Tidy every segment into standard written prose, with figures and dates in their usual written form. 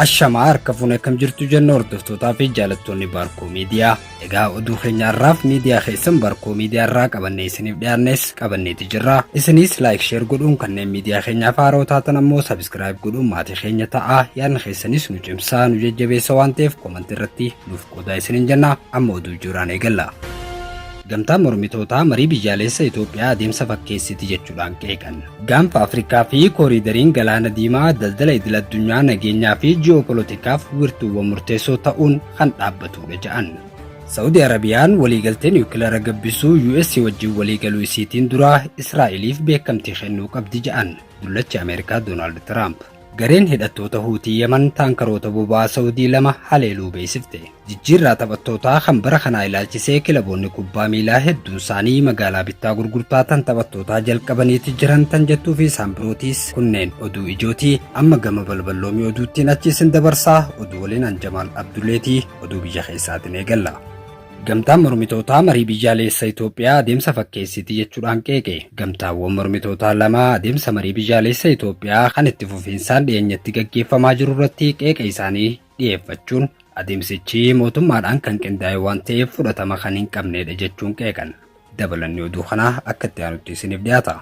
Ashamaa harka fuune akkam jirtu jenna hordoftootaa fi jaalattoonni Baarkoo Miidiyaa. Egaa oduu keenya har'aaf miidiyaa keessan Baarkoo Miidiyaa irraa qabannee isiniif dhiyaannes qabanneeti jirra. Isinis like, share godhuun kanneen miidiyaa keenyaaf haaroo taatan ammoo subscribe godhuun maatii keenya ta'aa. Yaadni keessanis nu cimsaa nu jajjabeessa waan ta'eef comment irratti nuuf qoodaa isiniin jenna. Amma oduu jiraan eegalla. Gamtaan mormitootaa marii biyyaalessa Itoophiyaa adeemsa fakkeessiti jechuudhaan qeeqan. Gaanfa Afrikaa fi kooriidariin Galaana Diimaa daldala idil addunyaa nageenyaa fi ji'opolitikaaf wirtuuwwan murteessoo ta'uun kan dhaabbatudha jedhan. Saa'udii Arabiyaan waliigaltee niwukilaara gabbisuu US wajjin waliigaluu isiitiin dura Israa'eliif beekamtii kennuu qabdi jedhan dullachi Ameerikaa Doonaald Tiraamp. Gareen hidhattoota Huutii Yaman taankaroota boba'aa Saa'udii lama haleeluu beeksifte. Jijjiirraa taphattootaa kan bara kanaa ilaalchisee kilaboonni kubbaa miilaa hedduun isaanii magaalaa bittaa gurgurtaa tan taphattootaa jalqabaniiti jiran tan jettuu fi isaan birootiis kunneen oduu ijootii. Amma gama balballoomii oduuttiin achi isin dabarsaa. Oduu waliin Anjamaal Abduleetii. Oduu biyya keessaatiin eegalla. Gamtaan mormitootaa marii biyyaalessa Itoophiyaa adeemsa fakkeessiti jechuudhaan qeeqe. Gamtaawwan mormitootaa lama adeemsa marii biyyaalessa Itoophiyaa kan itti fufiinsaan dhiyeenyatti gaggeeffamaa jiru irratti qeeqa isaanii dhiyeeffachuun adeemsichi mootummaadhaan kan qindaa'e waan ta'eef fudhatama kan hin qabnedha jechuun qeeqan. Dabalanni oduu kanaa akka itti aanutti isiniif dhiyaata.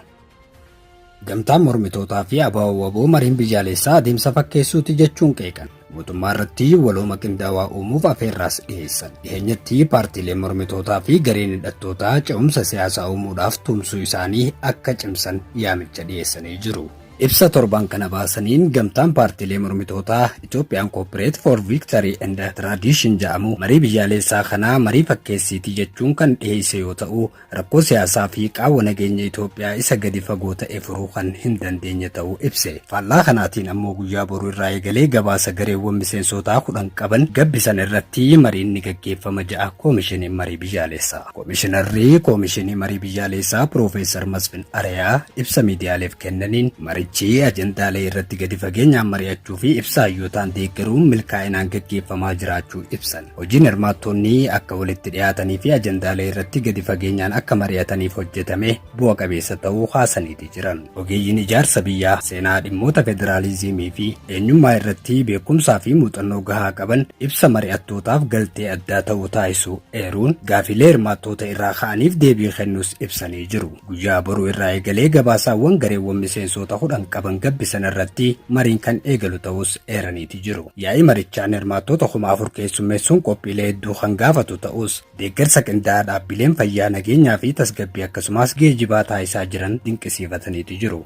Gamtaan mormitootaa fi ABO mariin biyyaalessaa adeemsa fakkeessuuti jechuun qeeqan. Mootummaa irratti walooma qindaawaa uumuuf afeerraas dhiyeessan. Dhiyeenyatti paartiileen mormitootaa fi gareen hidhattootaa ce'umsa siyaasaa uumuudhaaf tumsuu isaanii akka cimsan yaamicha dhiyeessanii jiru. Ibsa torban kana baasaniin gamtaan paartiilee mormitootaa Ethiopian Cooperate for Victory and Tradition jedhamu marii biyyaalessaa kanaa marii fakkeessiiti jechuun kan dhiyeesse yoo ta'u, rakkoo siyaasaa fi qaawwa nageenya Itoophiyaa isa gadi fagoo ta'e furuu kan hin dandeenye ta'uu ibse. Faallaa kanaatiin ammoo guyyaa boruu irraa eegalee gabaasa gareewwan miseensotaa 10 qaban gabbisan irratti mariin ni gaggeeffama ja'a koomishiniin marii biyyaalessaa. Koomishinarri koomishinii marii biyyaalessaa Piroofeesar Masfin Arayaa ibsa miidiyaaleef kennaniin marichi ajendaalee irratti gadi fageenyaan mari'achuu fi ibsa hayyootaan deeggaruun milkaa'inaan gaggeeffamaa jiraachuu ibsan. Hojiin hirmaattonni akka walitti dhiyaatanii fi ajendaalee irratti gadi fageenyaan akka mari'ataniif hojjetame bu'a qabeessa ta'uu kaasaniiti jiran. Ogeeyyiin ijaarsa biyyaa seenaa dhimmoota federaalizimii fi eenyummaa irratti beekumsaa fi muuxannoo gahaa qaban ibsa mari'attootaaf galtee addaa ta'uu taasisuu eeruun gaafilee hirmaattoota irraa ka'aniif deebii kennuus ibsanii jiru. Guyyaa boruu irraa eegalee gabaasaawwan gareewwan miseensota 10 qaban gabbisan irratti mariin kan eegalu ta'us eeraniiti jiru. Yaa'ii marichaan hirmaattoota 4,000 keessummeessuun qophiilee hedduu kan gaafatu ta'us deeggarsa qindaa'aa dhaabbileen fayyaa nageenyaa fi tasgabbii akkasumas geejjibaa taasisaa jiran dinqisiifataniiti jiru.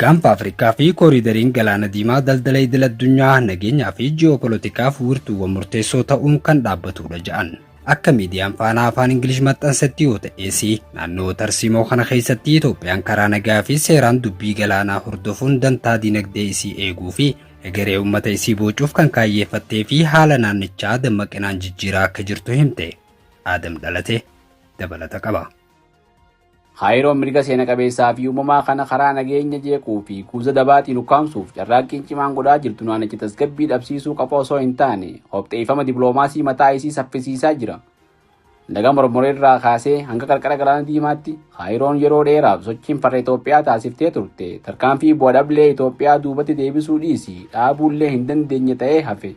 Gaanfa Afrikaa fi kooriidariin Galaana Diimaa daldala idil addunyaa nageenyaa fi ji'opolitikaaf wirtuuwwan murteessoo ta'uun kan dhaabbatudha jedhan. Akka miidiyaan Faanaa Afaan Ingilish maxxansetti yoo ta'es naannoo tarsiimoo kana keessatti Itoophiyaan karaa nagaa fi seeraan dubbii galaanaa hordofuun dantaa dinagdee isii eeguu fi egeree uummata isii bocuuf kan kaayyeeffattee fi haala naannichaa dammaqinaan jijjiiraa akka jirtu himte. Aadam Dhalate dabalata qaba. Kaayiroon mirga seena qabeessaa fi uumamaa kana karaa nageenya jeequu fi kuusa dabaatiin ukkaamsuuf carraaqqiin cimaan godhaa jirtu naannicha tasgabbii dhabsiisuu qofa osoo hin taane hobxeeffama dippiloomaasii mataa isii saffisiisaa jira. Laga Mormoree irraa kaasee hanga qarqara Galaana Diimaatti Kaayiroon yeroo dheeraaf sochiin farra Itoophiyaa taasiftee turte. Tarkaanfii bu'a dhablee Itoophiyaa duubatti deebisuu dhiisi dhaabuullee hin dandeenye ta'ee hafe.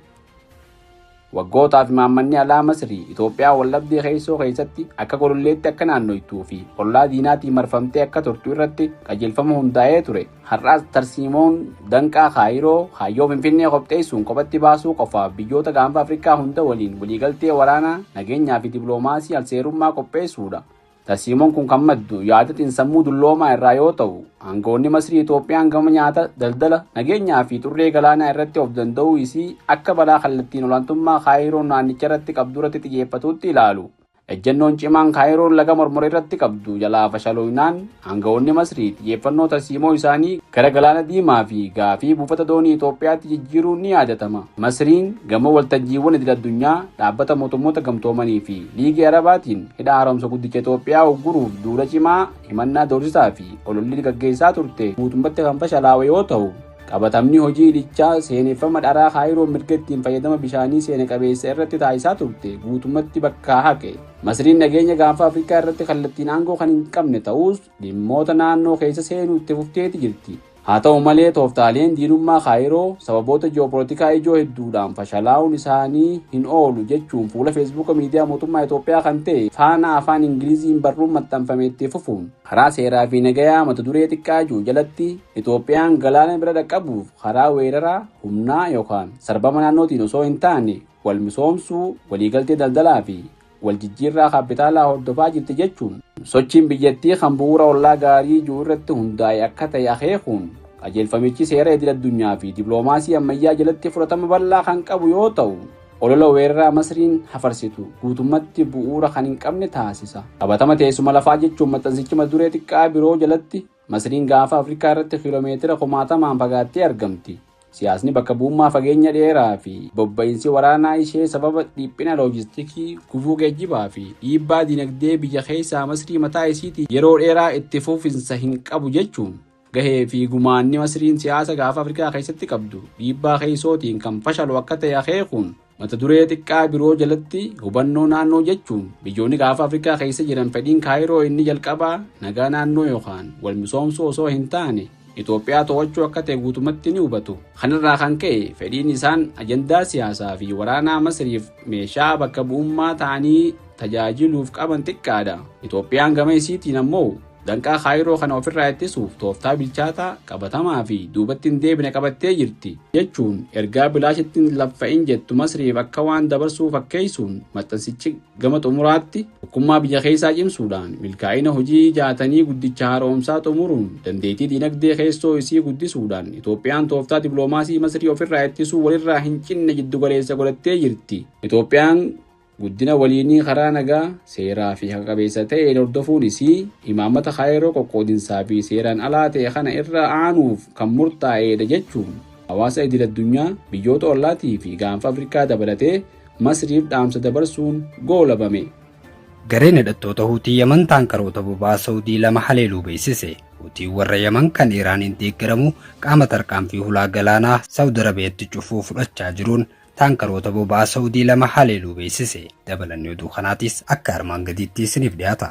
Waggootaaf imaammanni alaa Masrii Itoophiyaa wallabdee keessoo keessatti akka gololleetti akka naannoytuu fi ollaa diinaatiin marfamtee akka turtu irratti qajeelfama hundaa'ee ture. Har'aas tarsiimoon danqaa Kaayiroo kaayyoo Finfinnee qopheessuun kophatti baasuu qofaaf biyyoota gaanfa Afrikaa hunda waliin waliigaltee waraanaa nageenyaa fi dippiloomaasii alseerummaa qopheessuudha. Tarsiimoon kun kan maddu yaada xiinsammuu dulloomaa irraa yoo ta'u, aangawoonni Masrii Itoophiyaan gama nyaata, daldala, nageenyaa fi xurree galaanaa irratti of danda'uu isii akka balaa kallattiin olaantummaa Kaayiroon naannicha irratti qabdu irratti xiyyeeffatuutti ilaalu. Ejjennoon cimaan Kaayiroon laga Mormoree irratti qabdu jalaa fashaloynaan aangawoonni Masrii xiyyeeffannoo tarsiimoo isaanii gara Galaana Diimaa fi gaafii buufata doonii Itoophiyaatti jijjiiruun ni yaadatama. Masriin gama waltajjiiwwan idil addunyaa, dhaabbata mootummoota gamtoomanii fi Liigii Arabaatiin hidha haaromsa guddicha Itoophiyaa ugguruuf duula cimaa himannaa doorsisaa fi ololli gaggeessaa turte guutummatti kan fashalaawe yoo ta'u, qabatamni hojii hidhichaa seeneffama dharaa Kaayiroon mirga ittiin fayyadama bishaanii seena qabeessa irratti taasisaa turte guutummatti bakkaa haqe. Masriin nageenya gaanfa Afrikaa irratti kallattiin aangoo kan hin qabne ta'us dhimmoota naannoo keessa seenuu itti fufteeti jirti. Haa ta'u malee tooftaaleen diinummaa Kaayiroo sababoota ji'opolitikaa ijoo hedduudhaan fashalaa'uun isaanii hin oolu jechuun fuula Feesbuuka miidiyaa mootummaa Itoophiyaa kan ta'e Faanaa Afaan Ingiliziin barruun maxxanfame itti fufuun karaa seeraa fi nagayaa mata duree xiqqaa jiru jalatti Itoophiyaan galaana bira dhaqqabuuf karaa weeraraa humnaa yookaan sarbama naannootiin osoo hin taane wal misoomsuu, waliigaltee daldalaa fi wal jijjiirraa kaapitaalaa hordofaa jirti jechuun sochiin biyyattii kan bu'uura ollaa gaarii jiru irratti hundaa'e akka ta'e akeekuun qajeelfamichi seera idil addunyaa fi diploomaasii ammayyaa jalatti fudhatama bal'aa kan qabu yoo ta'u olola weeraraa Masriin hafarsitu guutummatti bu'uura kan hin qabne taasisa. Qabatama teessuma lafaa jechuun maxxansichi mata duree xiqqaa biroo jalatti Masriin gaafa Afrikaa irratti kiiloomeetira kumaatamaan fagaattee argamti. Siyaasni bakka bu'ummaa fageenya dheeraa fi bobba'insi waraanaa ishee sababa dhiphina loojistikii, gufuu geejjibaa fi dhiibbaa dinagdee biyya keessaa Masrii mataa isiitii yeroo dheeraa itti fufinsa hin qabu jechuun gahee fi gumaanni Masriin siyaasa gaafa Afrikaa keessatti qabdu dhiibbaa keessootiin kan fashalu akka ta'e akeekuun mata duree xiqqaa biroo jalatti hubannoo naannoo jechuun biyyoonni gaafa Afrikaa keessa jiran fedhiin Kaayiroo inni jalqabaa nagaa naannoo yookaan wal misoomsuu osoo hin taane Itoophiyaa to'achuu akka ta'e guutumatti ni hubatu. Kanarraa kan ka'e fedhiin isaan ajandaa siyaasaa fi waraanaa Masriif meeshaa bakka bu'ummaa ta'anii tajaajiluuf qaban xiqqaadha. Itoophiyaan gama isiitiin ammoo danqaa Kaayiroo kana ofirraa ittisuuf tooftaa bilchaataa qabatamaa fi duubatti hin deebine qabattee jirti jechuun ergaa bilaashitti hin laffa'in jettu Masriif akka waan dabarsuu fakkeessuun maxxansichi gama xumuraatti tokkummaa biyya keessaa cimsuudhaan milkaa'ina hojii jaatanii guddicha haaromsaa xumuruun dandeettii dinagdee keessoo isii guddisuudhaan Itoophiyaan tooftaa diploomaasii Masrii ofirraa ittisuu walirraa hin cinne jiddugaleessa godhattee jirti. Itoophiyaan guddina waliinii karaa nagaa seeraa fi haqa qabeessa ta'een hordofuun isii imaammata Kaayiroo qoqqoodinsaa fi seeraan alaa ta'e kana irra aanuuf kan murtaa'edha jechuun hawaasa idil addunyaa biyyoota ollaatii fi gaanfa Afrikaa dabalatee Masriif dhaamsa dabarsuun goolabame. Gareen hidhattoota Huutii Yaman taankaroota boba'aa Saudii lama haleeluu beeksise. Huutiin warra Yaman kan Iraaniin deeggaramu qaama tarkaanfii hulaa galaanaa Saudi Arabiyaatti cufuu fudhachaa jiruun taankaroota boba'aa Saudii lama haleeluu beeksise. Dabalanni oduu kanaatis akka armaan gadiitti isiniif dhiyaata.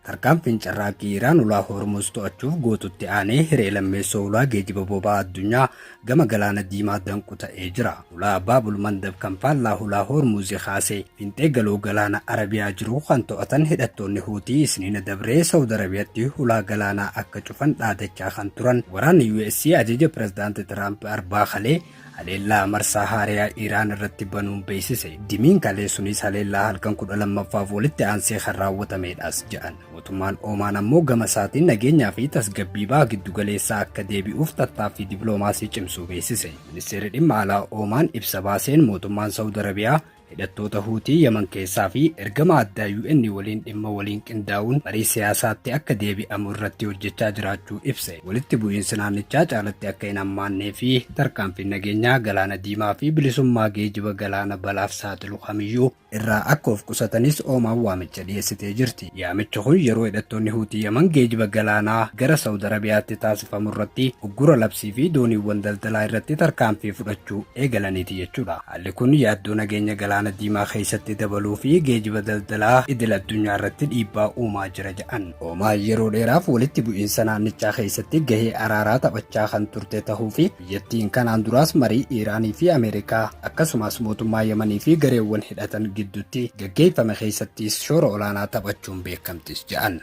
Tarkaanfiin carraaqqii Iraan ulaa Hormuz to'achuuf gootutti aanee hiree lammeessoo ulaa geejiba boba'aa addunyaa gama galaana diimaa danqu ta'ee jira. Ulaa Baabul Mandab kan faallaa hulaa Hormuzi kaasee fiinxee galoo galaana Arabiyaa jiru kan to'atan hidhattoonni Huutii Isniina dabree Saudi Arabiyaatti hulaa galaanaa akka cufan dhaadachaa kan turan waraanni US ajaja pirezidaanti Tiraamp arbaa kalee haleellaa marsaa haariyaa Iraan irratti banuun beeksise. Dimiin kalee sunis haleellaa halkan 12ffaaf walitti aansee kan raawwatamedhas jedhan. Mootummaan Oomaan ammoo gama isaatiin nageenyaa fi tasgabbii baha giddugaleessaa akka deebi'uuf tattaaffii diploomaasii cimsuu beeksise. Ministeerri dhimma alaa Oomaan ibsa baaseen mootummaan Saudi Arabiyaa hidhattoota Huutii Yaman keessaa fi ergama addaa UN waliin dhimma waliin qindaa'uun marii siyaasaatti akka deebi'amu irratti hojjechaa jiraachuu ibse. Walitti bu'iinsi naannichaa caalatti akka hin hammaannee fi tarkaanfiin nageenyaa galaana diimaa fi bilisummaa geejiba galaana balaaf saaxilu kamiyyuu irraa akka of qusatanis Oomaan waamicha dhiyeessitee jirti. Yaamichi kun yeroo hidhattoonni Huutii Yaman geejiba galaanaa gara Saudi Arabiyaatti taasifamu irratti uggura labsii fi dooniiwwan daldalaa irratti tarkaanfii fudhachuu eegalaniiti jechuudha. Haalli kun yaaddoo nageenya galaana diimaa keessatti dabaluu fi geejiba daldalaa idil addunyaa irratti dhiibbaa uumaa jira jedhan. Oomaan yeroo dheeraaf walitti bu'iinsa naannichaa keessatti gahee araaraa taphachaa kan turte tahuu fi biyyattiin kanaan duraas marii Iiraanii fi Ameerikaa akkasumas mootummaa Yamanii fi gareewwan hidhatan gidduutti gaggeeffame keessattis shoora olaanaa taphachuun beekamtis jedhan.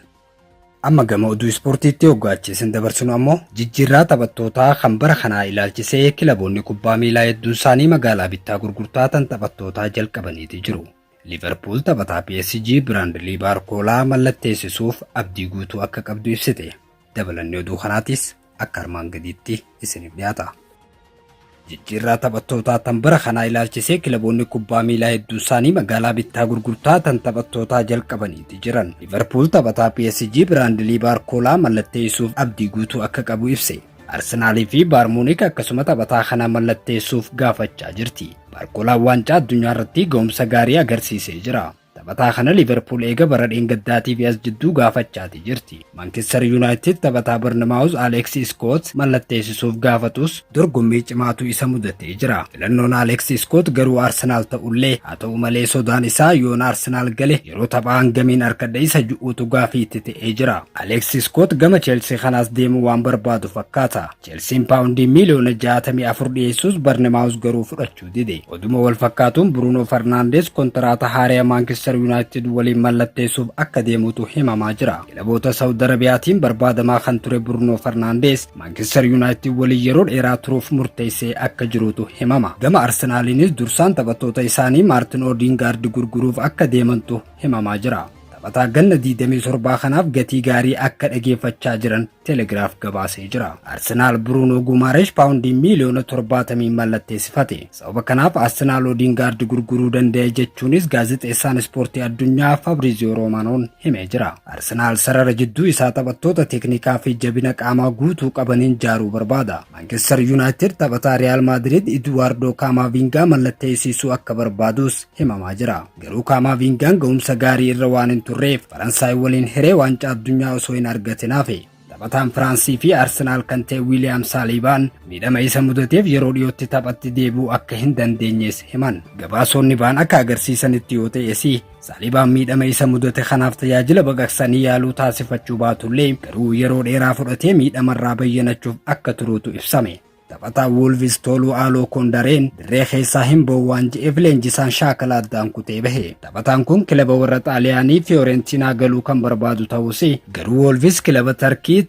Amma gama oduu ispoortiitti hoggaachi isin dabarsinu ammoo jijjiirraa taphattootaa kan bara kanaa ilaalchisee kilaboonni kubbaa miilaa hedduun isaanii magaalaa bittaa gurgurtaa tan taphattootaa jalqabaniiti jiru. Liverpool taphataa PSG Biraandilii Baarkoolaa mallatteessisuuf abdii guutuu akka qabdu ibsite. Dabalanni oduu kanaatis akka armaan gadiitti isiniif dhiyaata. Jijjiirraa taphattootaa tan bara kanaa ilaalchisee kilaboonni kubbaa miilaa hedduu isaanii magaalaa bittaa gurgurtaa tan taphattootaa jalqabaniiti jiran. Liverpool taphataa PSG Biraandilii Baarkoolaa mallatteessuuf abdii guutuu akka qabu ibse. Arsenaalii fi Bayern Munich akkasuma taphataa kana mallatteessuuf gaafachaa jirti. Baarkoolaan waancaa addunyaa irratti ga'umsa gaarii agarsiisee jira. Taphataa kana Liiverpuul eega bara dheengaddaatii fi as jidduu gaafachaati jirti. Maanchister Yuunaayitid taphataa Barnamaawuz Aleeks Iskoot mallatteessisuuf gaafatus dorgommii cimaatu isa mudatee jira. Filannoon Aleeks Iskoot garuu Arsenaal ta'ullee, haa ta'u malee sodaan isaa yoon Arsenaal gale yeroo taphaa hangamiin arkadha isa ju'uutu gaafii itti ta'ee jira. Aleeks Iskoot gama Cheelsii kanaas deemuu waan barbaadu fakkaata. Chelsiin paawundii miiliyoona 64 dhiyeessus Barnemaawuz garuu fudhachuu dide. Oduma wal fakkaatuun Bruunoo Farnaandees kontiraata haaraya Maanchister Yuunaayitid waliin mallatteessuuf akka deemutu himamaa jira. Kilaboota Saawud Arabiyaatiin barbaadamaa kan ture Bruunoo Farnaandees Maanchister Yuunaayitid waliin yeroo dheeraa turuuf murteessee akka jirutu himama. Gama Arsenaaliinis dursaan taphattoota isaanii Maartin Oodiingaard gurguruuf akka deemantu himamaa jira. Taphataa ganna 27 kanaaf gatii gaarii akka dhageeffachaa jiran Telegiraaf gabaasee jira. Arsenaal Bruunoo Gumaaresh paawundii miiliyoona 70 mallatteessifate. Sababa kanaaf Arsenaal Oodiingaard gurguruu danda'e jechuunis gaazexeessaan ispoortii addunyaa Fabrizio Romaanoon himee jira. Arsenaal sarara jidduu isaa taphattoota teeknikaa fi jabina qaamaa guutuu qabaniin jaaruu barbaada. Manchester United taphataa Real Madrid Eduardo Camavinga mallatteessisuu akka barbaadus himamaa jira. Garuu Kaamaaviingaan ga'umsa gaarii irra waan hin turreef Faransaay waliin hiree waancaa addunyaa osoo hin argatin hafe. Taphataan Firaansii fi Arsenaal kan ta'e Wiiliyaam Saaliibaan miidhama isa mudateef yeroo dhiyootti taphatti deebi'uu akka hin dandeenyes himan. Gabaasonni ba'an akka agarsiisanitti yoo ta'es Saaliibaan miidhama isa mudate kanaaf tajaajila baqaqsanii yaaluu taasifachuu baatullee garuu yeroo dheeraa fudhatee miidhamarraa bayyanachuuf akka turuutu ibsame. Taphataan Woolvis Tooluu Aaloo Koondareen dirree keessaa hin ba'u waan je'eef leenjisaan shaakala addaan kutee bahe. Taphataan kun kilaba warra Xaaliyaanii Fiyoorentinaa galuu kan barbaadu ta'us garuu Woolvis kilaba Tarkii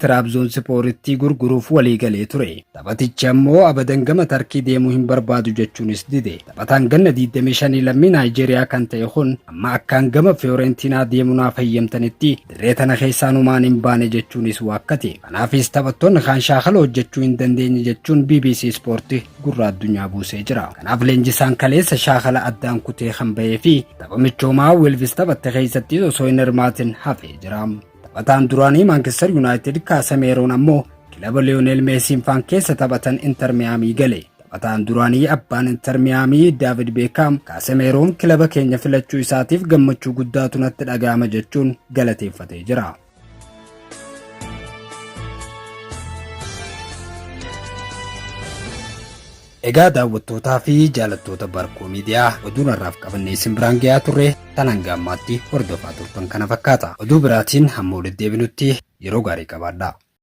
Tiraabzoonsipooritti gurguruuf walii galee ture. Taphatichi ammoo abadan gama Tarkii deemuu hin barbaadu jechuunis dide. Taphataan ganna 25 lammii Naayijeeriyaa kan ta'e kun amma akkaan gama Fiyoorentinaa deemuu naaf hayyamtanitti dirree tana keessaa numaan hin baane jechuunis waakkate. Kanaafis taphattoonni kaan shaakala hojjechuu hin dandeenye jechuun BBC Sport gurra addunyaa buusee jira. Kanaaf leenjisaan kaleessa shaakala addaan kutee kan bahee fi tapha michoomaa Wolves taphatte keessattis osoo hin hirmaatin hafee jira. Taphataan duraanii Manchester United Kaasemeeroon ammoo kilaba Liyoonel Meesiin faan keessa taphatan Inter Miyaamii gale. Taphataan duraanii abbaan Inter Miyaamii Daavid Beekaam Kaasemeeroon kilaba keenya filachuu isaatiif gammachuu guddaatu natti dhaga'ama jechuun galateeffatee jira. Egaa daawwattootaa fi jaalattoota Barkoo Miidiyaa, oduun har'aaf qabannee isin biraan gahaa turre tan hanga ammaatti hordofaa turtan kana fakkaata. Oduu biraatiin hamma walitti deebinutti yeroo gaarii qabaadhaa.